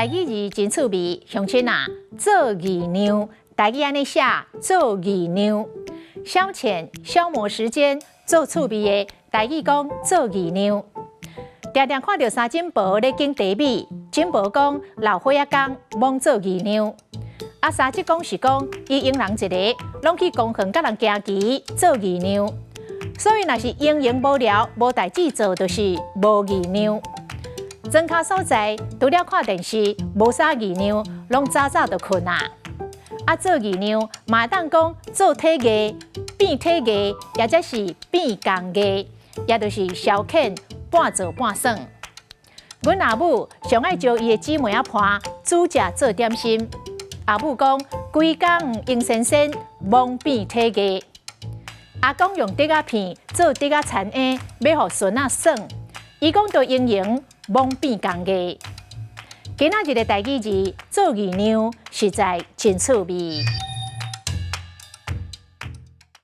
台語字真趣味，鄉親啊，做義娘，台語按呢寫，做義娘，消遣消磨時間，做趣味的，台語講做義娘。常常看著三珍婆咧揀茶米，珍婆講老歲仔工罔做義娘。啊，三叔公是講伊閒人一个，攏去公園佮人行棋做義娘。所以若是閒閒無聊無代誌做，就是無義娘。莊跤所在，除了看電視，無啥義娘，攏早早就睏啊。啊，做義娘嘛會當講做體藝、變體藝，抑者是變工藝，也就是消遣。半做半耍。阮阿母上愛招伊的姊妹仔伴煮食做點心。阿母講，規工閒仙仙，罔變體藝。阿公用竹仔片做竹仔田嬰，欲予孫仔耍。伊講著閒閒，罔變工藝。今仔日的台語字做義娘，實在真趣味。